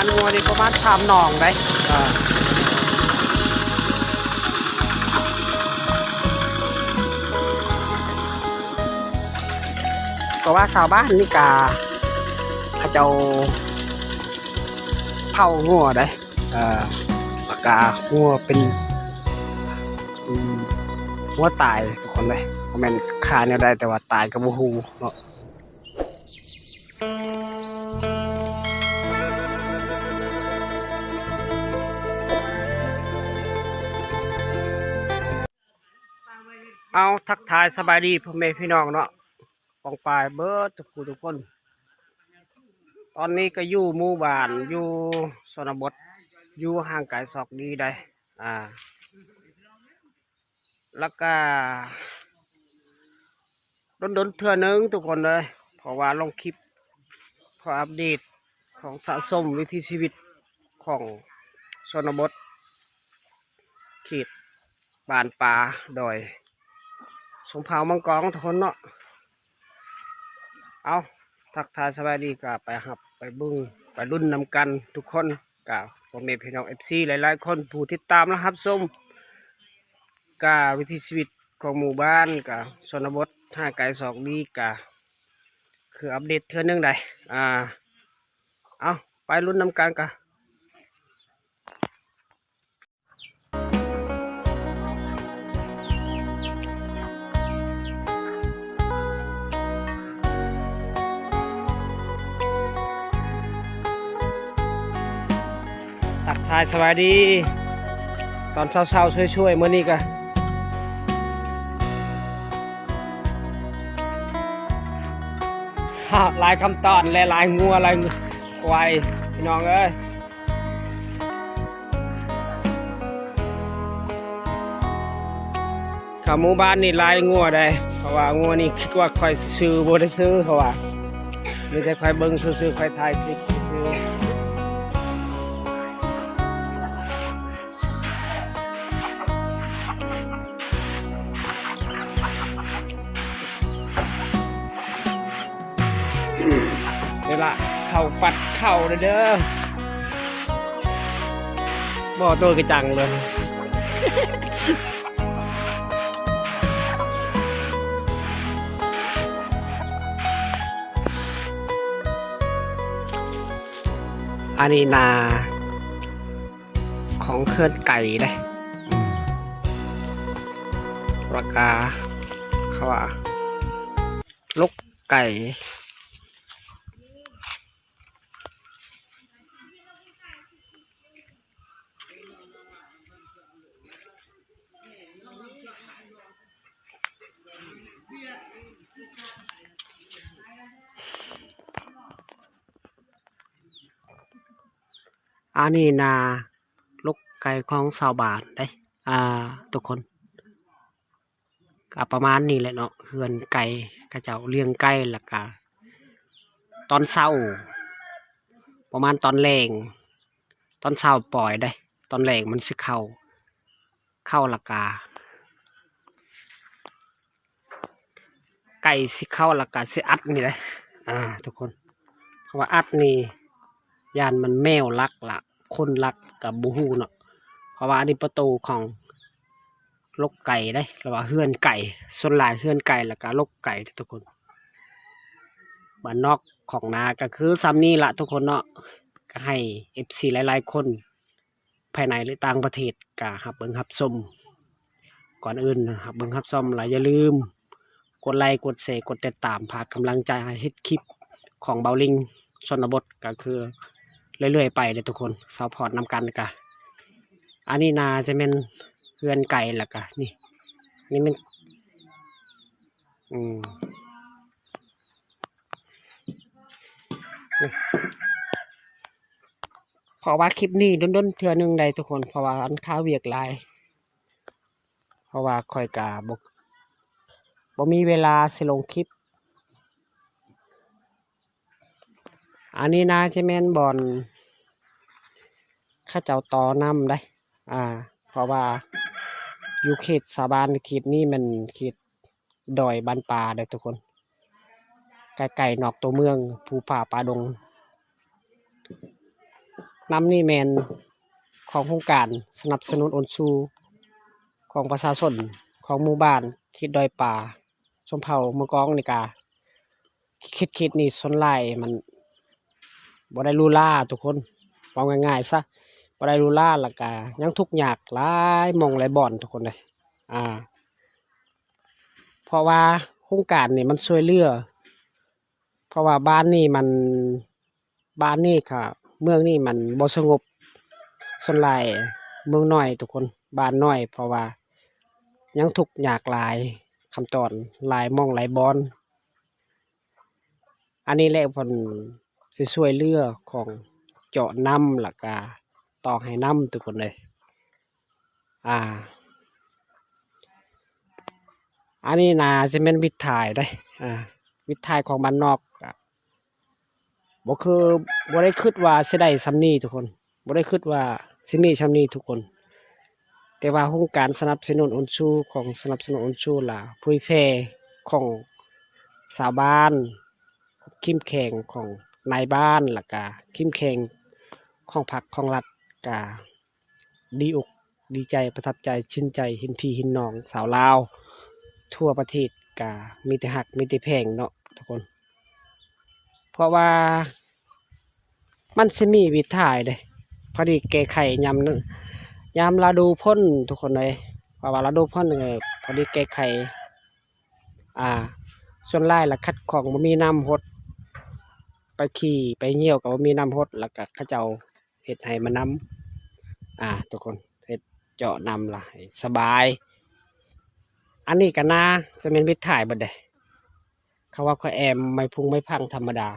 ອັນງົວນີ້ປະມານສາມໜອງໄດ໋ ອ່າ ກໍວ່າຊາວບ້ານນີ້ກະ ເຂົາເຈົ້າເຜົາງົວໄດ໋ ເອີ ແລ້ວກະງົວເປັນ ອືມ ງົວຕາຍທຸກຄົນເລີຍ ບໍ່ແມ່ນຂ້າແນວໃດ ແຕ່ວ່າຕາຍກໍບໍ່ຮູ້ເນາະ. ເອົາ ທັກທາຍສະບາຍດີພໍ່ແມ່ພີ່ນ້ອງເນາະ ປ້ອງປາຍເບິດທຸກຜູ້ທຸກຄົນ. ຕອນນີ້ກໍຢູ່ໝູ່ບ້ານ ຢູ່ຊົນນະບົດ ຢູ່ຫ່າງໄກສອກຫຼີໄດ໋ ອ່າ ແລ້ວກະດົນໆເທື່ອໜຶ່ງທຸກຄົນເອີຍ ເພາະວ່າລົງຄລິບ ເພື່ອອັບເດດຂອງສະສົມວິຖີຊີວິດຂອງຊົນນະບົດ ເຂດບ້ານປ່າດອຍ ຊົມເຜົ່າມັງກອງທຸກຄົນເນາະ. ເອົາ ທັກທາຍສະບາຍດີ ກະໄປຮັບໄປເບິ່ງໄປລຸ້ນນຳກັນທຸກຄົນ ກະພໍ່ແມ່ພີ່ນ້ອງເອັຟຊີຫຼາຍໆຄົນ ຜູ້ຕິດຕາມ ແລະ ຮັບຊົມ ກະວິຖີຊີວິດຂອງໝູ່ບ້ານ ກະຊົນນະບົດຫ່າງໄກສອກຫຼີ ກະຄືອັບເດດເທື່ອໜຶ່ງໄດ໋ ອ່າ ເອົາ ໄປລຸ້ນນຳກັນກະ. ທັກທາຍສະບາຍດີ ຕອນເຊົ້າໆ ຊ່ວຍໆ ມື້ນີ້ກະ ຫຼາຍຄຳຕອນ ແລະ ຫຼາຍງົວ ຫຼາຍຄວາຍ ພີ່ນ້ອງເອີຍ. ເຂົ້າໝູ່ບ້ານນີ້ຫຼາຍງົວໃດ໋ ເພາະວ່າງົວນີ້ຄິດວ່າຂ້ອຍຊິຊື້ ບໍ່ໄດ້ຊື້ ເພາະວ່າມີແຕ່ຂ້ອຍເບິ່ງຊື່ໆ ຂ້ອຍຖ່າຍຄລິບຊື່ໆ. ເວລາເຂົ້າປັດເຂົ້າເດີ ບໍ່ໂຕກະຈັງເລີຍ. ອັນນີ້ນາຂອງເຂື່ອນໄກເດ້ ແລ້ວກະເຂົາວ່າ ລົກໄກ. ອັນນີ້ນາລົກໄກຂອງຊາວບ້ານເດ້ ອ່າ ທຸກຄົນ ກະປະມານນີ້ແຫຼະເນາະ ເຮືອນໄກ່ ເຂົາເຈົ້າລ້ຽງໄກ່ ແລ້ວກະຕອນເຊົ້າ ປະມານຕອນແລງ ຕອນເຊົ້າປ່ອຍເດ້ ຕອນແລງມັນຊິເຂົ້າ ເຂົ້າແລ້ວກະ ໄກ່ຊິເຂົ້າແລ້ວກະຊິອັດນີ້ເດ້ ອ່າ ທຸກຄົນ ເພາະວ່າອັດນີ້ ຢ້ານມັນແມວລັກລະ ຄົນລັກກະບໍ່ຮູ້ເນາະ ເພາະວ່າອັນນີ້ປະຕູຂອງລົກໄກ່ເດ້ ຫຼືວ່າເຮືອນໄກ່ ສ່ວນຫຼາຍເຮືອນໄກ່ ແລ້ວກະລົກໄກ່ເດ້ທຸກຄົນ. ບ້ານນອກຂອງນາກະຄືຊ່ຳນີ້ລະທຸກຄົນເນາະ ກະໃຫ້ເອັຟຊີຫຼາຍໆຄົນ ພາຍໃນ ຫຼື ຕ່າງປະເທດ ກະຮັບເບິ່ງຮັບຊົມ. ກ່ອນອື່ນຮັບເບິ່ງຮັບຊົມລະຢ່າລືມກົດໄລ ກົດແຊ ກົດຕິດຕາມ ພາກຳລັງໃຈໃຫ້ເຮັດຄລິບຂອງເບົາລິງຊົນນະບົດ ກະຄືເລື້ອຍໆໄປເດີທຸກຄົນ ຊັບພອດນຳກັນກະ. ອັນນີ້ໜ້າຈະແມ່ນເຮືອນໄກ່ ແລ້ວກະນີ້ ນີ້ແມ່ນ ອືມ ນີ້ ເພາະວ່າຄລິບນີ້ດົນໆເທື່ອໜຶ່ງໄດ໋ທຸກຄົນ ເພາະວ່າອັນຄາວຽກຫຼາຍ ເພາະວ່າຂ້ອຍກະບໍ່ ບໍ່ມີເວລາຊິລົງຄລິບ. ອັນນີ້ໜ້າຈະແມ່ນບ່ອນເຂົາເຈົ້າຕໍ່ນ້ຳໄດ໋ ອ່າ ເພາະວ່າຢູ່ເຂດຊາວບ້ານ ເຂດນີ້ແມ່ນເຂດ ດອຍບ້ານປ່າເດີທຸກຄົນ ໄກໆນອກຕົວເມືອງ ພູຜາປ່າດົງ. ນຳນີ້ແມ່ນຂອງໂຄງການສະໜັບສະໜູນໂອນຊູຂອງປະຊາຊົນຂອງໝູ່ບ້ານເຂດດອຍປາ ຊົນເຜົ່າເມືອງກອງນີ້ກະ ເຂດ ເຂດນີ້ສ່ວນຫຼາຍມັນບໍ່ໄດ້ຫຼູຫຼາທຸກຄົນ ເວົ້າງ່າຍໆຊະ ບໍ່ໄດ້ຫຼູຫຼາ ແລ້ວກະຍັງທຸກຍາກຫຼາຍໝ່ອງຫຼາຍບ່ອນທຸກຄົນເອີຍ ອາ ເພາະວ່າໂຄງການນີ້ມັນຊ່ວຍເຫຼືອ ເພາະວ່າບ້ານນີ້ມັນ ບ້ານນີ້ກະ ເມືອງນີ້ມັນບໍ່ສະຫງົບ ສ່ວນຫຼາຍເມືອງນ້ອຍທຸກຄົນ ບ້ານນ້ອຍ ເພາະວ່າຍັງທຸກຍາກຫຼາຍ ຂັ້ນຕອນຫຼາຍໝ່ອງຫຼາຍບ່ອນ ອັນນີ້ແຫຼະເພິ່ນຊິຊ່ວຍເຫຼືອຂອງເຈາະນ້ຳ ແລ້ວກະຕອກໃຫ້ນ້ຳທຸກຄົນເອີຍ. ອາ ອັນນີ້ໜ້າຈະແມ່ນວິດຖ່າຍເດ້ ອາ ວິດຖ່າຍຂອງບ້ານນອກ ກະບໍ່ຄື ບໍ່ໄດ້ຄິດວ່າຊິໄດ້ຊ່ຳນີ້ທຸກຄົນ ບໍ່ໄດ້ຄິດວ່າຊິມີຊ່ຳນີ້ທຸກຄົນ ແຕ່ວ່າໂຄງການສະໜັບສະໜູນໂອນຊູຂອງ ສະໜັບສະໜູນໂອນຊູລະເຜີຍແຜ່ຂອງຊາວບ້ານ ຄວາມເຂັ້ມແຂງຂອງນາຍບ້ານ ແລ້ວກະເຂັ້ມແຂງຂອງພັກຂອງລັດ ກະດີອົກດີໃຈ ປະທັບໃຈ ຊື່ນໃຈ ເຫັນພີ່ເຫັນນ້ອງຊາວລາວທົ່ວປະເທດ ກະມີແຕ່ຮັກມີແຕ່ແພງເນາະທຸກຄົນ ເພາະວ່າມັນຊິມີວິດຖ່າຍເດ້ ພໍດີແກ້ໄຂຍາມ ຍາມລະດູຝົນທຸກຄົນເອີຍ ເພາະວ່າລະດູຝົນ ເອີ ພໍດີແກ້ໄຂ ອາ ສ່ວນຫຼາຍລະຂັດຂ້ອງ ບໍ່ມີນ້ຳຫົດ ໄປຂີ້ໄປຍ່ຽວກະບໍ່ມີນ້ຳຫົດ ລະກະເຂົາເຈົ້າເຮັດໃຫ້ມານຳ ອາ ທຸກຄົນ ເຮັດເຈາະນຳລະໃຫ້ສະບາຍ ອັນນີ້ກະນາ ຈະແມ່ນວິດຖ່າຍເບິດເດ້ ເຂົາວ່າຂ້ອຍແອມໄມ້ພຸງໄມ້ພັງທຳມະດາ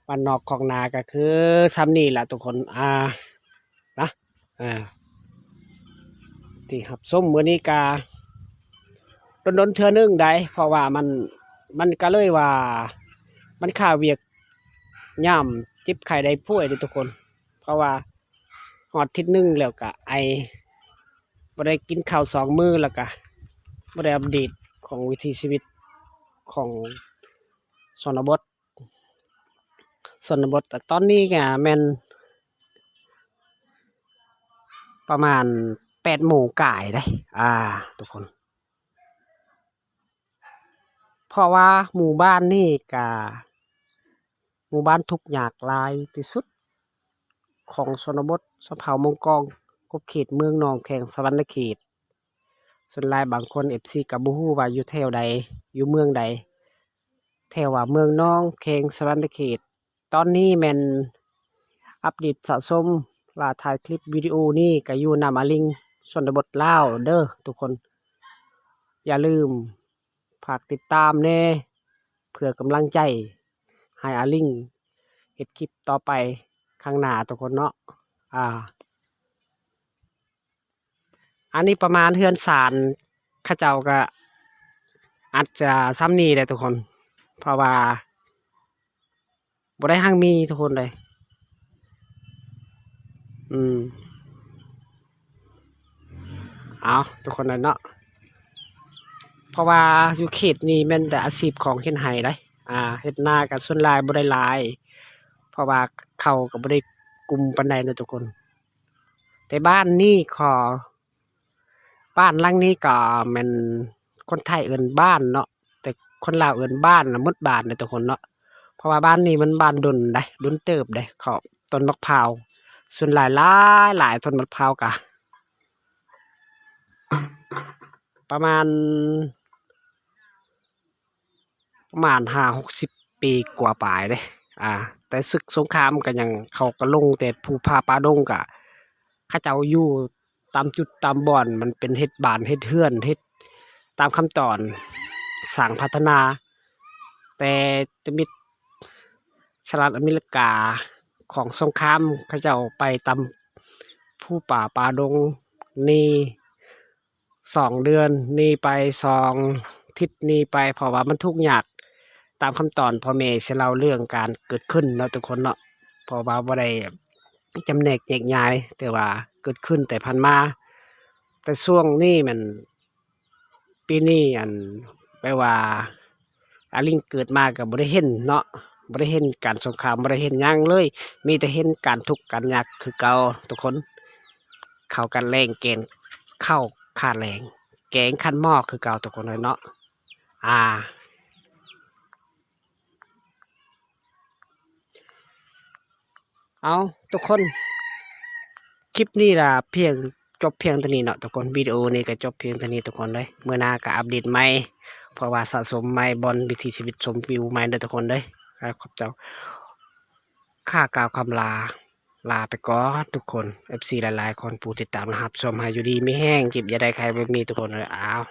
ບ້ານນອກຄອກນາກະຄືຊ່ຳນີ້ລະທຸກຄົນ ອາ ນະ ເອີ ທີ່ຮັບຊົມມື້ນີ້ກະດົນໆເທື່ອໜຶ່ງໃດ໋ ເພາະວ່າມັນ ມັນກະເລີຍວ່າ ມັນຄາວຽກຍາມເຈັບໄຂ້ໄດ້ປ່ວຍເດ້ທຸກຄົນ ເພາະວ່າຮອດທິດໜຶ່ງແລ້ວກະໄອ ບໍ່ໄດ້ກິນເຂົ້າສອງມື້ ແລ້ວກະບໍ່ໄດ້ອັບເດດຂອງວິຖີຊີວິດຂອງຊົນນະບົດ ຊົນນະບົດ ຕອນນີ້ກະແມ່ນປະມານແປດໂມງກາຍເດ້ ອາ ທຸກຄົນ ເພາະວ່າໝູ່ບ້ານນີ້ກະ ໝູ່ບ້ານທຸກຍາກຫຼາຍທີ່ສຸດຂອງຊົນນະບົດ ຊົນເຜົ່າມົ້ງກອງ ຂົບເຂດເມືອງໜອງແຂງ ສະຫວັນນະເຂດ ສ່ວນຫຼາຍບາງຄົນ ເອັຟຊີ ກະບໍ່ຮູ້ວ່າຢູ່ແຖວໃດ ຢູ່ເມືອງໃດ ແຖວວ່າເມືອງໜອງແຂງ ສະຫວັນນະເຂດ ຕອນນີ້ແມ່ນອັບເດດສະສົມ ລະຖ່າຍຄລິບວິດີໂອນີ້ກະຢູ່ນຳອາລິງຊົນນະບົດລາວເດີທຸກຄົນ ຢ່າລືມຝາກຕິດຕາມແດ່ ເພື່ອກຳລັງໃຈໃຫ້ອາລິງເຮັດຄລິບຕໍ່ໄປຂ້າງໜ້າທຸກຄົນເນາະ ອາ ອັນນີ້ປະມານເຮືອນຊານເຂົາເຈົ້າກະອາດຈະຊ່ຳນີ້ແຫຼະທຸກຄົນ ເພາະວ່າບໍ່ໄດ້ຮັ່ງມີທຸກຄົນເລີຍ ອືມ ເອົາ ທຸກຄົນເນາະ ເພາະວ່າຢູ່ເຂດນີ້ແມ່ນແຕ່ອາຊີບຂອງເຮັດໄຮ່ໃດ໋ ອາ ເຮັດນາກະສ່ວນຫຼາຍບໍ່ໄດ້ຫຼາຍ ເພາະວ່າເຂົ້າກະບໍ່ໄດ້ກຸ້ມປານໃດເນາະທຸກຄົນ ແຕ່ບ້ານນີ້ຂໍ ບ້ານຫຼັງນີ້ກະແມ່ນຄົນໄທເອີ້ນບ້ານເນາະ ແຕ່ຄົນລາວເອີ້ນບ້ານນະ ໝົດບ້ານເດ້ທຸກຄົນເນາະ ເພາະວ່າບ້ານນີ້ມັນບ້ານດົນໃດ໋ ດົນເຕີບໃດ໋ ເຂົາຕົ້ນໝາກພ້າວ ສ່ວນຫຼາຍຫຼາຍໆ ຕົ້ນໝາກພ້າວກະປະມານ ປະມານຫ້າຫົກສິບປີກວ່າປາຍເດ້ ອາ ແຕ່ສຶກສົງຄາມກະຍັງ ເຂົາກະລົງແຕ່ພູຜາປ່າດົງ ກະເຂົາເຈົ້າຢູ່ຕາມຈຸດຕາມບ່ອນ ມັນເປັນເຮັດບ້ານເຮັດເຮືອນ ເຮັດຕາມຂັ້ນຕອນສ້າງພັດທະນາ ແຕ່ທຳອິດສະຫະລັດອາເມລິກາຂອງສົງຄາມ ເຂົາເຈົ້າໄປຕາມພູປ່າປ່າດົງ ໜີ ສອງເດືອນໜີໄປ ສອງທິດໜີໄປ ເພາະວ່າມັນທຸກຍາກຕາມຂັ້ນຕອນ ພໍ່ແມ່ຊິເລົ່າເລື່ອງການເກີດຂຶ້ນເນາະທຸກຄົນເນາະ ເພາະວ່າບໍ່ໄດ້ຈຳແນກແຍກຍ້າຍ ແຕ່ວ່າເກີດຂຶ້ນແຕ່ຜ່ານມາ ແຕ່ຊ່ວງນີ້ແມ່ນ ປີນີ້ ອັນ ແປວ່າອາລິງເກີດມາກະບໍ່ໄດ້ເຫັນເນາະ ບໍ່ໄດ້ເຫັນການສົງຄາມ ບໍ່ໄດ້ເຫັນຫຍັງເລີຍ ມີແຕ່ເຫັນການທຸກການຍາກຄືເກົ່າທຸກຄົນ ເຂົ້າກັນແລງ ແກງເຂົ້າຂາແລງ ແກງຂັນໝໍ້ຄືເກົ່າທຸກຄົນເອີຍເນາະ. ອາ ເອົາທຸກຄົນ ຄລິບນີ້ລະພຽງ ຈົບພຽງເທົ່ານີ້ເນາະທຸກຄົນ ວິດີໂອນີ້ກໍຈົບພຽງເທົ່ານີ້ທຸກຄົນເດີ ມື້ໜ້າກໍອັບເດດໃໝ່ ເພາະວ່າສະສົມໃໝ່ ບ່ອນວິຖີຊີວິດຊົມວິວໃໝ່ເດີທຸກຄົນເດີ. ຂອບໃຈ ຂ້າກ່າວຄຳລາ ລາໄປກ່ອນທຸກຄົນ ເອັຟຊີຫຼາຍໆຄົນ ຜູ້ຕິດຕາມ ແລະ ຮັບຊົມ ໃຫ້ຢູ່ດີມີແຮງ ເຈັບຢ່າໄດ້ ໄຂ້ບໍ່ມີທຸກຄົນເດີ. ອ້າວ